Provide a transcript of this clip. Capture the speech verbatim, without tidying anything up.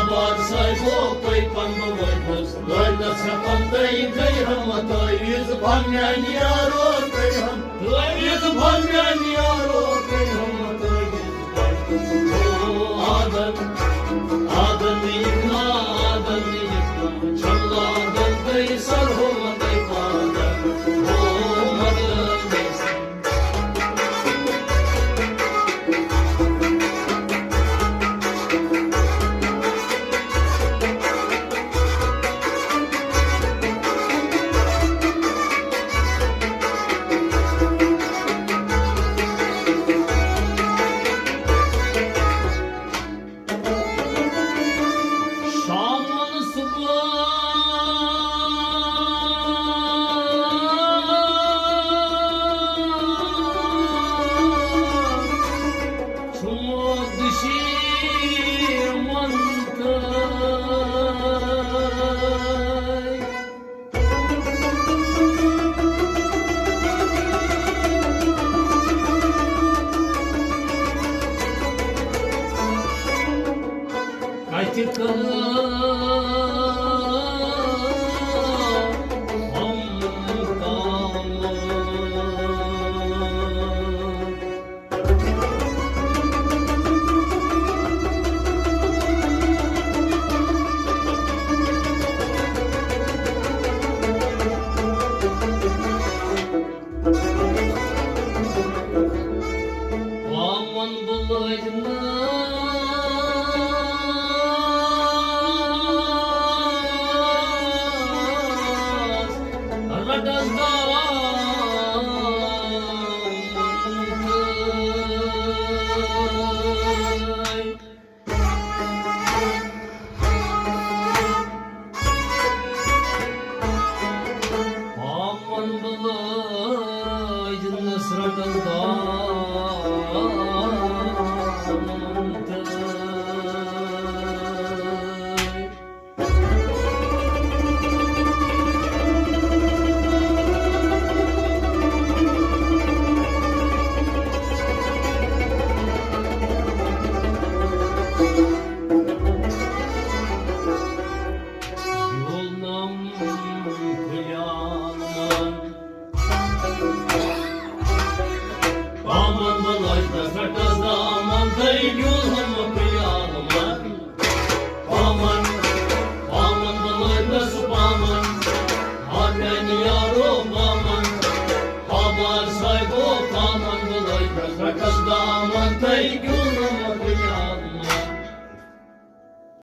بادشاہ گوٚو تۄہہِ پنُن وٲتمٕژ۔ لٲگۍ نہ ژھٮ۪پن تۄہہِ گٔے ہم تعویٖذ پننٮ۪ن یارو تۄہہِ ہم۔ تعویٖذ پننٮ۪ن یارو تۄہہِ ہم تعویٖذ۔ آدم، آدم یِم نا، آدم یِم نا، چھم لاگن تۄہہِ سرہو تۄہہِ پادن۔ او مطلب شامن صبح چھُ دُشمن تہٕ کتہِ کٔر